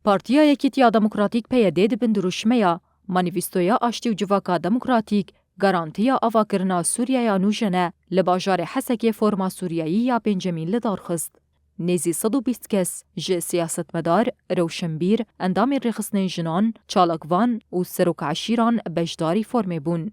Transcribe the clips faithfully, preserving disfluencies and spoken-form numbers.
Partiya Yekîtiya Demokratîk P Y D di bin dirûşmeya Manîfestoya Aştî û Civaka Demokratîk, garantiya avakirina Sûriyeya nûjen e, li bajarê Hesekê forma Sûriyeyî ya pêncemîn li dar xist. Nêzî sed û bîst kes ji siyasetmedar, rewşenbîr, endamên rêxistinên jinan, çalakvan û serokeşîran beşdarî formê bûn.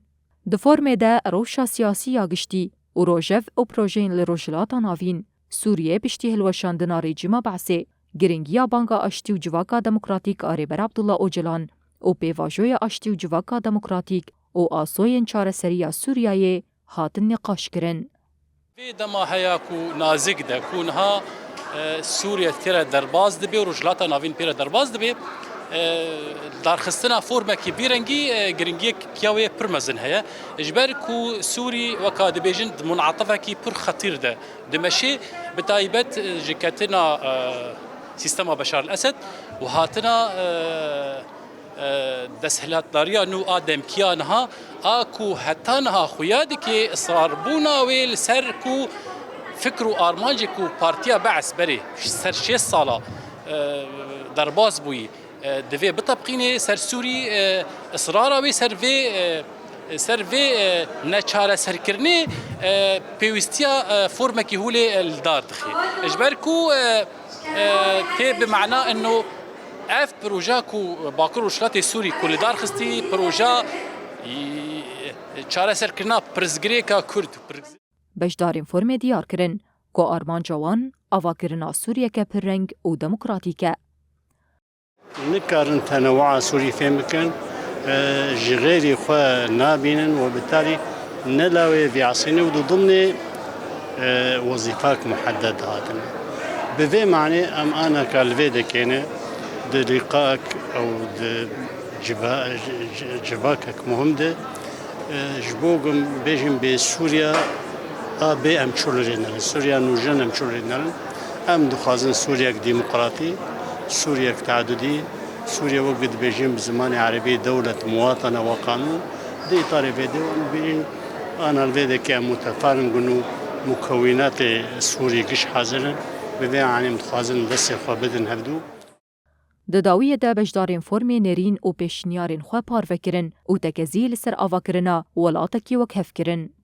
Di formê de rewşa siyasî ya giştî û rojev û projeyên li Rojhilata Navîn, Sûriyê piştî hilweşandina rejîma Be'sê, giringiya banga aştî û civaka demokratîk a Rêber Abdullah Ocalan û pêvajoya aştî û civaka demokratîk û asoyên çareseriya Sûriyeyê hatin nîqaşkirin. Vê dema heya ku nazik de, ku niha, e, Sûriye tê re derbas dibe û Rojhilata Navîn pê re derbas dibe, e, darxistina formekî vî rengî, e, giringiyek piya wê pir mezin heye. Ji ber ku Sûrî, weka dibêjin, di munatifekî pir xetîr de dimeşê, bi taybet, e, ji ketina, e, sîstema Beşar el-Esed û hatina, e, e, desthilatdariya nû a demkiya niha, a ku heta niha xuya dike israrbûna wê li ser ku fikr û armancê ku partiya Be'es berê ser şêst sala, e, derbas bûyî, e, divê bitebqînê ser Sûrî, e, israra wê ser vê, e, ser vê, e, neçareserkirinê, e, pêwîstiya, e, formekî hûlê, e, li dar dixe. Ji ber ku, e, e, tê bi mana eno ev proja ku Bakur Rojhilatê Sûrî ku li dar xistî, proja, e, çareserkirina pirsgirêka Kurd, pirs- Beşdarên formê diyar kirin ku armanca wan avakirina Sûriyeke pirreng û demokratîk e. Nikarin tenewu'a Sûrî fêm bikin, e, ji xêrî xwe nabînin û bi tarî ne lawê vî asînê û di dimnê, e, wezîfak muhedded hatine. Bi vê manê em anaka li vê dekêne, di lîqaek ew di civa-, ci-, civakek muhim de, e, ji bo gum bêjin bê Sûriya a bê em çû li rê nerin. Sûriya nûjen em çû li rê nerin. Em dixwazin Sûriyek demokratî, Sûriyek teadudî, Sûriye wek dibêjin bi zimanê erebî dewlet muwatene we qanûn. Di îtarê vê de em bînin, ana li vê dekê em muteferin gun û mukewînatê Sûrî giş hazir in. Bi vê anê em dixwazin destê xwe bidin hevdû. Di dawiyê de beşdarên formê nêrîn û pêşniyarên xwe parve kirin û tekezî li ser avakirina welatekî wekhev kirin.